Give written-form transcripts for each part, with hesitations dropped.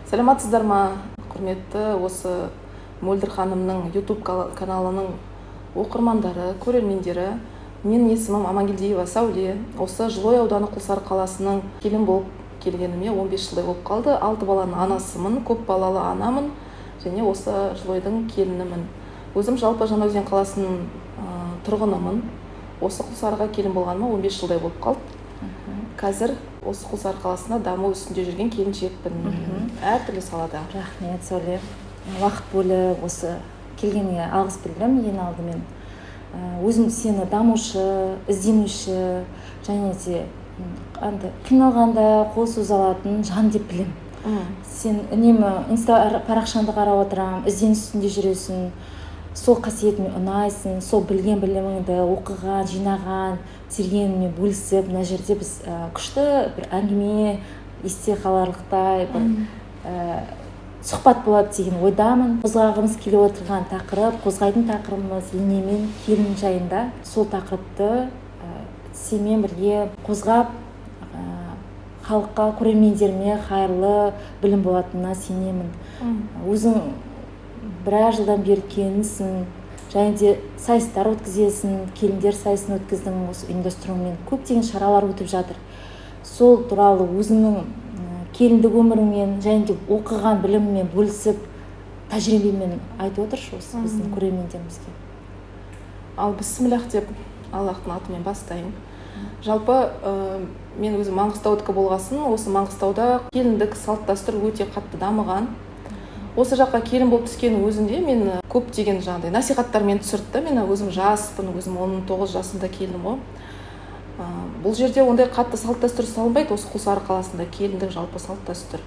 Саламатсыздар ма, құрметті осы Мөлдір ханымның YouTube каналының оқырмандары, көрермендері! Менің есімім Амангелдиева Сәуле. Осы Жылыой ауданы, Құлсары қаласының келін болып келгеніме 15 жылдай болып қалды. Алты баланың анасымын, көп балалы анамын және осы Жылыойдың келінімін. Өзім жалпы Жаңаөзен қаласының тұрғынымын. Осы Құлсарыға келін болғаныма 15 жылдай болып қалды. Қазір осы Құлсары қаласында даму үстінде жүрген келіншекпін әртүрлі салада. Рахмет, Сәуле, уақыт бөліп осы келгеніңе алғыс білдіремін. Ең алдымен өзім сені дамушы, ізденуші және де андай қиналғанда қол соза алатын жан деп білемін. Сен үнемі инста парақшаңды қарап отырамын, ізденіс үстінде жүресің. Сол қасиетіме ұнайсың. Сол білген біліміңді, оқыған, жинаған, тергеніңмен бөлісіп, мына жерде біз күшті бір әңгіме, есте қаларлықтай бір сұхбат болады деген ойдамын. Қозғағымыз келіп отырған тақырып, қозғайтын тақырыбымыз ене мен келін жайында. Сол тақырыпты сенімен бірге қозғап, халыққа, көрермендеріме қайырлы білім болатынына сенемін. Өзің біраз жылдан бері келінсің және де сайыстар өткізесің, келіндер сайысын өткіздің. Осы ұйымдастырумен көптеген шаралар өтіп жатыр. Сол туралы өзіңнің келіндік өміріңмен және де оқыған біліміңмен бөлісіп, тәжірибемен айтып отыршы осы біздің көрермендерімізге. Ал, бісміллах деп, Аллахтың атымен бастайын. Жалпы мен өзім Маңғыстаудікі болғасын, осы Маңғыстауда келіндік салт дәстүр өте қатты дамыған. Осы жаққа келін болып түскен өзінде мен көптеген жаңағыдай насихаттармен түсірді да мені. Өзім жаспын, өзім 19 жасымда келдім ғой. Бұл жерде ондай қатты салт дәстүр салынбайды. Осы Құлсары қаласында келіндік, жалпы салт дәстүр,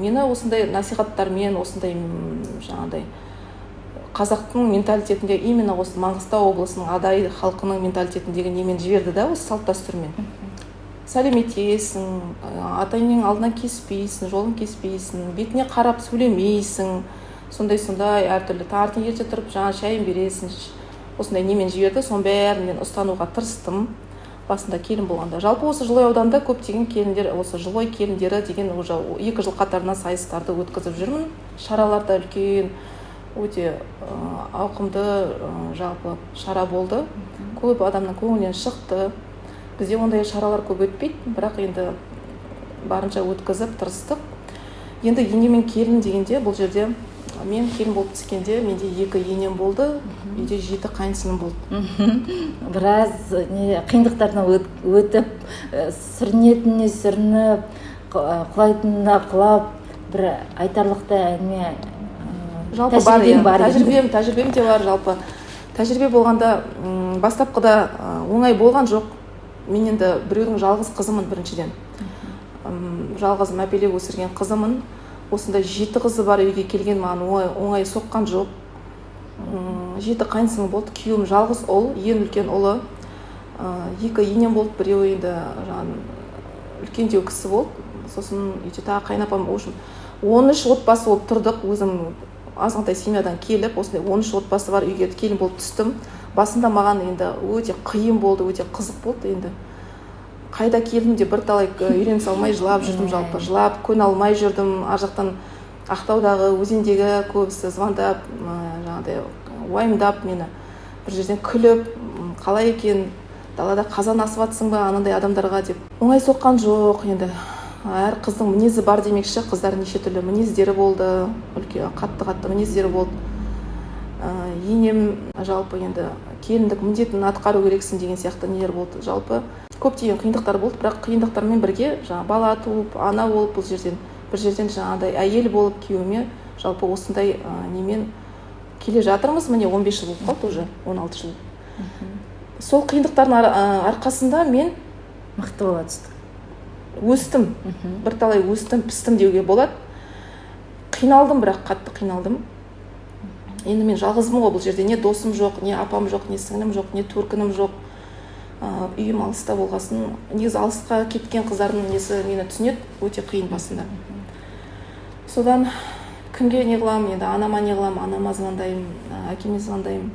мені осындай насихаттармен, осындай жаңағыдай қазақтың менталитетінде, именно осы Маңғыстау облысының адай халқының менталитетіндегі немен жіберді да, осы салт дәстүрмен: сәлем етесің, ата енеңнің алдынан кеспейсің, жолын кеспейсің, бетіне қарап сөйлемейсің, сондай сондай әртүрлі, таңертең ерте тұрып, жаңа шайын бересің, осындай немен жіберді. Соның бәрін мен ұстануға тырыстым басында келін болғанда. Жалпы осы Жылыой ауданында көптеген келіндер, осы Жылыой келіндері деген уже 2 жыл қатарынан сайыстарды өткізіп жүрмін. Шаралар да үлкен, өте ауқымды, жалпы шара болды, көп адамның көңілінен шықты. Бізде ондай шаралар көп өтпейді, бірақ енді барынша өткізіп тырыстық. Енді ене мен келін дегенде, бұл жерде мен келін болып түскенде менде екі енем болды, үйде жеті қайын сіңлім болды. Біраз не қиындықтардан өтіп, сүрінетініне сүрініп, құлайтынына құлап, бір айтарлықтай әңгіме, жалпы бар. Тәжірибең Иә. Бар енді. Тәжірибем де бар. Жалпы тәжірибе болғанда, бастапқыда оңай болған жоқ. Мен енді біреудің жалғыз қызымын біріншіден. Жалғыз мәпелеп өсірген қызымын. Осындай жеті қызы бар үйге келген маған оңай соққан жоқ. Жеті қайын сіңлім болды, күйеуім жалғыз ұл, ең үлкен ұлы. Екі енем болды, біреуі енді жаңағы үлкендеу кісі болды. Сосын үйде тағы қайынапам. В общем, 13 отбасы болып тұрдық. Өзім азғантай семьядан келіп, осындай 13 отбасы бар үйге келін болып түстім. Басында маған енді өте қиын болды, өте қызық болды. Енді қайда келдім деп бірталай үйренісе алмай жылап жүрдім. Жалпы жылап көне алмай жүрдім. Ар жақтан Ақтаудағы, Өзендегі көбісі звондап, жаңағыдай уайымдап, мені бір жерден күліп, қалай екен, далада қазан асып жатсың ба анандай адамдарға деп. Оңай соққан жоқ. Енді әр қыздың мінезі бар демекші, қыздар неше түрлі мінездері болды, үлкен, қатты қатты мінездері болды. Енем жалпы енді келіндік міндетін атқару керексің деген сияқты нелер болды. Жалпы көптеген қиындықтар болды, бірақ қиындықтармен бірге жаңа бала туып, ана болып, бұл жерден бір жерден жаңағыдай әйел болып, күйеуіме жалпы осындай немен келе жатырмыз. Міне, 15 жыл болып қалды уже, 16 жыл. Сол қиындықтардың арқасында мен мықты бола түстің. Өстім, бірталай өстім, пістім деуге болады. Қиналдым, бірақ қатты қиналдым. Енді мен жалғызбын ғой бұл жерде, не досым жоқ, не апам жоқ, не сіңлім жоқ, не төркінім жоқ. Үйім алыста болғасын, негізі алысқа кеткен қыздардың несі мені түсінеді, өте қиын басында. Содан кімге не қыламын енді, анама не қыламын? Анама звондаймын, әкеме звондаймын,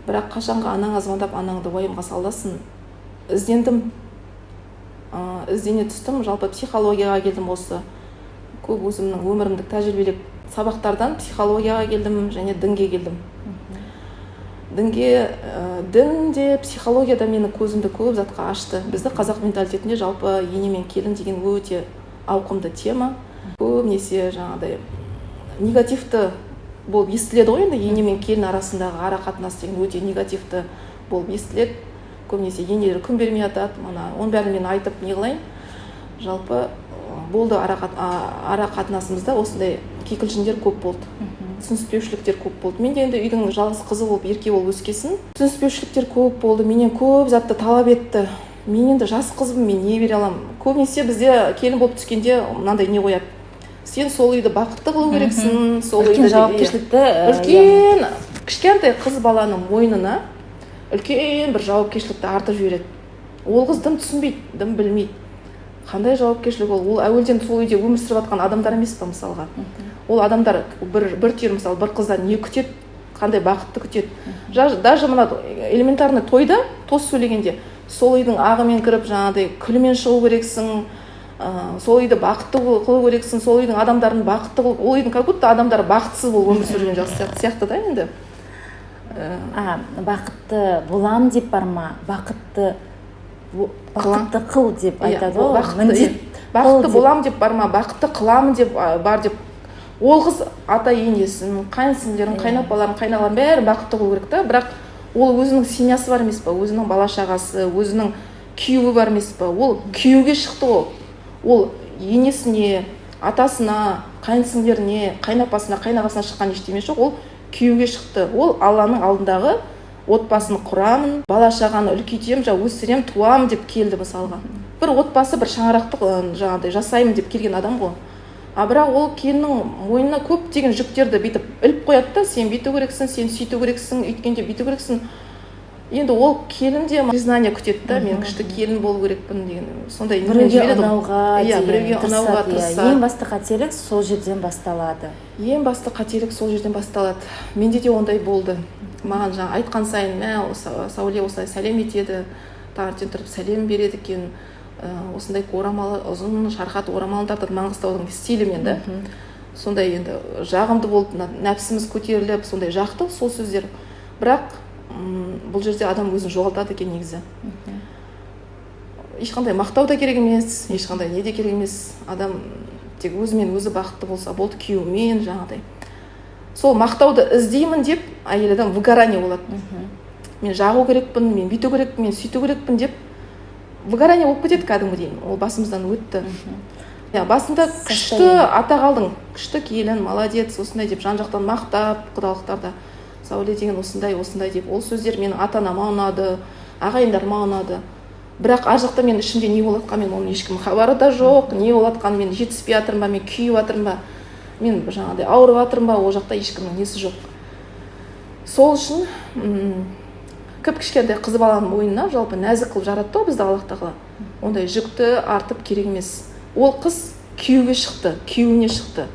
бірақ қашанғы анаңа звондап, анаңды уайымға саласың? Іздендім, іздене түстім. Жалпы психологияға келдім осы. Көп өзімнің өмірімдік тәжірибелік сабақтардан психологияға келдім және дінге келдім. Дінге, дін де, психология да менің көзімді көп затқа ашты. Бізді қазақ менталитетінде жалпы ене мен келін деген өте ауқымды тема. Көбінесе жаңағыдай негативті болып естіледі ғой енді. Ене мен келін арасындағы ара қатынас деген өте негативті болып естіледі. Көбінесе енелер күн бермей жатады мына. Оның бәрін мен айтып не қылайын? Жалпы болды, ара қатынасымызда осындай кикілжіңдер көп болды, түсініспеушіліктер көп болды. Мен де енді үйдің жалғыз қызы болып, ерке болып өскесін, түсініспеушіліктер көп болды. Менен көп затты талап етті. Мен енді жас қызбын, мен не бере аламын? Көбінесе бізде келін болып түскенде мынандай не қояды: сен сол үйді бақытты қылу керексің, сол үлкен үйді. Жауапкершілікті. Үлкен, кішкентай қыз баланың мойнына үлкен бір жауапкершілікті артып жібереді. Ол қыз дым түсінбейді, дым білмейді. Қандай жауапкершілік ол? Ол әуелден сол үйде өмір сүріп жатқан адамдар емес па? Мысалға, ол адамдар бір түйір, мысалы, бір қыздан не күтеді, қандай бақытты күтеді? Даже мына элементарный тойда тост сөйлегенде сол үйдің ағымен кіріп, жаңағыдай күлімен шығу керексің, сол үйді бақытты қылу керексің, сол үйдің адамдарын бақытты қылып. Ол үйдің как будто адамдары бақытсыз болып өмір сүрген сияқты да енді. А бақытты болам деп барма, бақытты қыл деп айтады ғой. Міндет. Бақытты болам деп барма, бақытты қыламын деп бар деп. Ол қыз ата енесін, қайын сіңлілерін, қайынапаларын, қайынағаларын, бәрін бақытты қылу керек та. Бірақ ол өзінің семьясы бар емес па? Өзінің бала шағасы, өзінің күйеуі бар емес па? Ол күйеуге шықты ғой. Ол енесіне, атасына, қайын сіңлілеріне, қайынапасына, қайынағасына шыққан ештеме жоқ. Ол күйеуге шықты. Ол Алланың алдындағы отбасын құрамын, бала шағаны үлкейтемін, жаңағы өсіремін, туамын деп келді. Мысалға, бір отбасы, бір шаңырақты жаңағыдай жасаймын деп келген адам ғой. А бірақ ол келіннің мойнына көптеген жүктерді бүйтіп іліп қояды да: сен бүйту керексің, сен сөйту керексің, өйткенде бүйту керексің. Енді ол келін де признание күтеді да, мен күшті келін болу керекпін деген сондай немен Біреуге жібереді ғой. ұнауға Иә, деген біреуге ұнауға тырысады, иә. тырысады. Ең басты қателік сол жерден басталады. Ең басты қателік сол жерден басталады. Менде де ондай болды. Маған жаңа айтқан сайын: мә, осы Сәуле осылай сәлем етеді, таңертең тұрып сәлем береді екен, осындай орамалы, ұзын шархат орамалын тартады, Маңғыстаудың стилімен да. Сондай енді жағымды болып, мына нәпсіміз көтеріліп, сондай жақты сол сөздер. Бірақ бұл жерде адам өзін жоғалтады екен негізі. Ешқандай мақтау да керек емес, ешқандай не де керек емес. Адам тек өзімен өзі бақытты болса болды, күйеуімен. Жаңағыдай сол мақтауды іздеймін деп әйел адам выгорание болады. Мен жағу керекпін, мен бүйту керекпін, мен сөйту керекпін деп выгорание болып кетеді кәдімгідей. Ол басымыздан өтті, иә. Басында күшті Состояние. атақ алдың, күшті келін, молодец, осындай деп жан жақтан мақтап, құдалықтарда Сәуле деген осындай, осындай деп. Ол сөздер менің ата анама ұнады, ағайындарыма ұнады. Бірақ ар жақта мен ішімде не болып жатқанын мен оның ешкім хабары да жоқ. Не болып жатқанын, мен жетіспей жатырмын ба, мен күйіп жатырмын ба, мен жаңағыдай ауырып жатырмын ба, ол жақта ешкімнің несі жоқ. Сол үшін кіп кішкентай қыз баланың мойнына, жалпы нәзік қылып жаратты ғой бізді Аллах тағала, ондай жүкті артып керек емес. Ол қыз күйеуге шықты, күйеуіне шықты.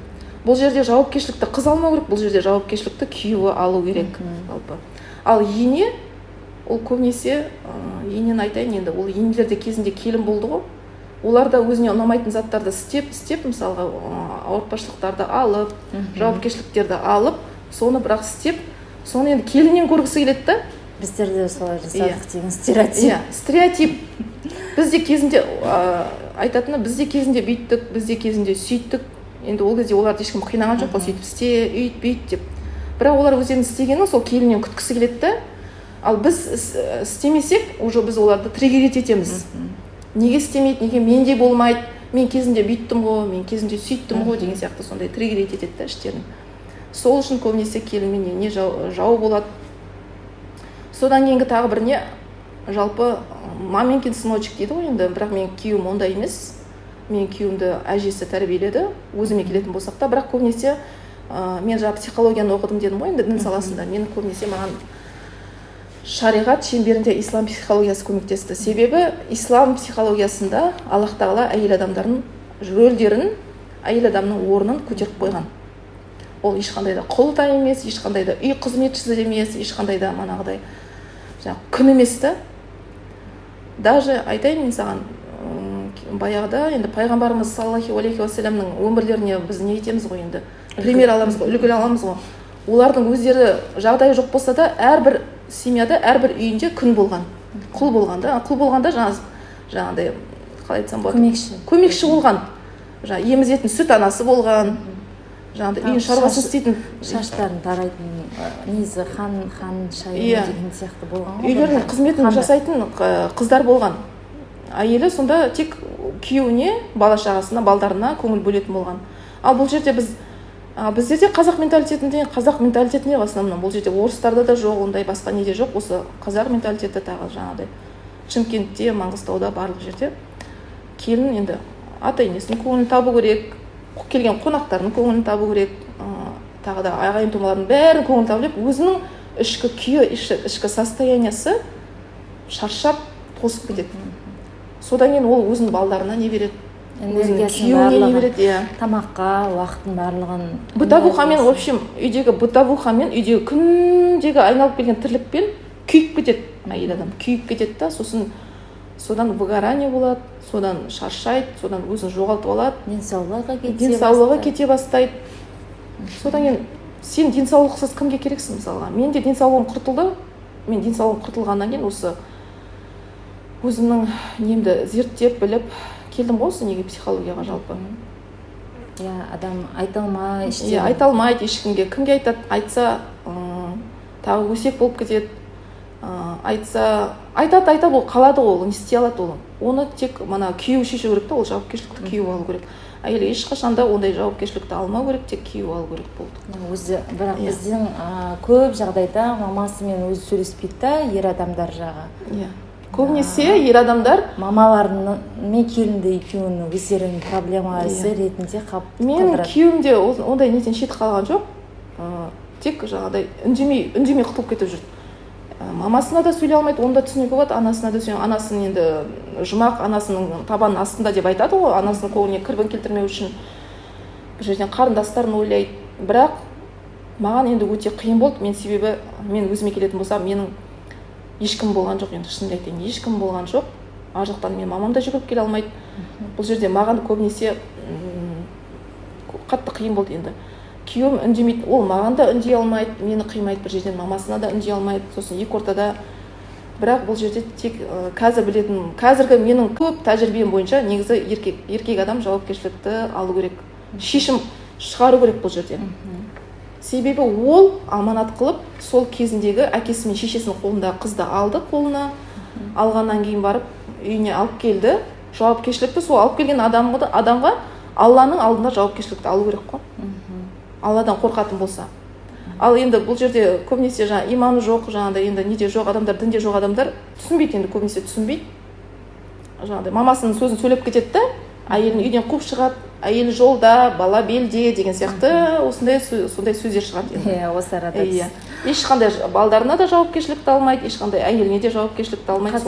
Бұл жерде жауапкершілікті қыз алмау керек, бұл жерде жауапкершілікті күйеуі алу керек жалпы. Ал ене ол көбінесе, енені айтайын енді, ол енелер де кезінде келін болды ғой. Олар да өзіне ұнамайтын заттарды істеп істеп, мысалға, ауыртпашылықтарды алып, жауапкершіліктерді алып, соны бірақ істеп, соны енді келіннен көргісі келеді да. Біздер де солай жасадық деген стереотип. Иә, стереотип. Біз де кезінде, айтатыны, біз де кезінде бүйттік, біз де кезінде сөйттік. Енді ол кезде оларды ешкім қинаған жоқ қой, сөйтіп істе, үйт, бүйт деп. Бірақ олар өздерінің істегенін сол келіннен күткісі келеді да. Ал біз істемесек, уже біз оларды триггерить етеміз: неге істемейді, неге менде болмайды, мен кезінде бүйттім ғой, мен кезінде сөйттім ғой деген сияқты. Сондай триггерить етеді да іштерін. Сол үшін көбінесе келін мен ене жау болады. Содан кейінгі тағы бір не, жалпы маменькин сыночек дейді ғой енді. Бірақ менің күйеуім ондай емес. Менің күйеуімді әжесі тәрбиеледі, өзіме келетін болсақ та. Бірақ көбінесе, мен жаңа психологияны оқыдым дедім ғой енді, дін саласында. Мен көбінесе, маған шариғат шеңберінде ислам психологиясы көмектесті. Себебі ислам психологиясында Аллах тағала әйел адамдардың рөлдерін, әйел адамның орнын көтеріп қойған. Ол ешқандай да құл да емес, ешқандай да үй қызметшісі де емес, ешқандай да манағыдай жаңағы күң емес та. Даже айтайын мен саған, Баяғыда енді пайғамбарымыз саллаллаху алейхи уассаламның өмірлеріне біз не етеміз ғой енді, пример аламыз ғой, үлгі аламыз ғой. Олардың өздері жағдайы жоқ болса да, әрбір семьяда, әрбір үйінде күң болған, құл болған да. Құл болғанда жаңағыдай, қалай айтсам болады, Көмекші. Көмекші болған, жаңағы емізетін сүт анасы болған, жаңағыдай үйдің шаруасын істейтін. Шаштарын тарайтын, негізі хан шайым деген сияқты болған ғой. Үйлерінің бұрында. Қызметін Хандар. жасайтын қыздар болған. Әйелі сонда тек күйеуіне, бала шағасына, балдарына көңіл бөлетін болған. Ал бұл жерде біз, бізде де қазақ менталитетінде, қазақ менталитетінде в основном, бұл жерде орыстарда да жоқ ондай, басқа неде жоқ, осы қазақ менталитеті. Тағы жаңағыдай Шымкентте, Маңғыстауда, барлық жерде келін енді ата енесінің көңілін табу керек, келген қонақтардың көңілін табу керек, тағы да ағайын тумалардың бәрінің көңілін табу керек. Өзінің ішкі күйі, ішкі состояние сы шаршап, тосып кетеді. Содан кейін ол өзінің балдарына не береді, өзінің Энергиясын күйеуіне не барлығын, береді, иә. тамаққа уақытын барлығын. Бытовуха мен, в общем, үйдегі бытовуха мен, үйдегі күндегі айналып келген тірлікпен күйіп кетеді әйел адам, күйіп кетеді да, сосын содан выгорание болады, содан шаршайды, содан өзін жоғалтып алады. Денсаулығы кете Денсаулығы бастайды. кете бастайды. Содан кейін сен денсаулықсыз кімге керексің? Мысалға, мен де денсаулығым құртылды. Мен денсаулығым құртылғаннан кейін осы өзімнің немді зерттеп, біліп келдім ғой осы неге, психологияға жалпы. Иә, адам айта алмай іштен. Иә, айта алмайды ешкімге. Кімге айтады? Айтса, тағы өсек болып кетеді. Айтса, айтады, айтады, ол қалады ғой, ол не істей алады ол? Оны тек мана күйеуі шешу керек та, ол жауапкершілікті күйеуі алу керек. Әйел ешқашан да ондай жауапкершілікті алмау керек, тек күйеуі алу керек, болды. Өзі бірақ біздің көп жағдайда мамасымен өзі сөйлеспейді да, ер адамдар жағы. Иә, көбінесе ер адамдар Мамаларымен келінді екеуінің өздерінің проблемасы ретінде Менің қалдырады. күйеуім де ондай неден шет қалған жоқ. Тек жаңағыдай үндемей үндемей құтылып кетіп жүр. Мамасына да сөйлей алмайды, оны да түсінуге болады. Анасына да сөйлей, анасын енді жұмақ, анасының табанының астында деп айтады ғой, анасының көңіліне кірбің келтірмеу үшін. Бір жерден қарындастарын ойлайды. Бірақ маған енді өте қиын болды. Мен, себебі мен өзіме келетін болсам, менің ешкім болған жоқ енді, шынымды айтайын, ешкім болған жоқ. Ар жақтан менің мамам да жүгіріп келе алмайды. Бұл жерде маған көбінесе қатты қиын болды енді. Күйеуім үндемейді, ол маған да үндей алмайды, мені қимайды, бір жерден мамасына да үндей алмайды, сосын екі ортада. Бірақ бұл жерде тек қазір білетін, қазіргі менің көп тәжірибем бойынша, негізі еркек адам жауапкершілікті алу керек, шешім шығару керек бұл жерде. Себебі ол аманат қылып, сол кезіндегі әкесі мен шешесінің қолындағы қызды алды қолына. Алғаннан кейін барып үйіне алып келді. Жауапкершілікті сол алып келген адамға Алланың алдында жауапкершілікті алу керек қой, Алладан қорқатын болса. Ал енді бұл жерде көбінесе жаңа иманы жоқ, жаңағыдай енді неде жоқ адамдар, дінде жоқ адамдар түсінбейді енді, көбінесе түсінбейді. Жаңағыдай мамасының сөзін сөйлеп кетеді да, әйелін үйден қуып шығады, әйел жолда, бала белде деген сияқты осындай сондай сөздер шығады енді. Иә, осы арада Иә, ешқандай балдарына да жауапкершілікті алмайды, ешқандай әйеліне де жауапкершілікті алмайды.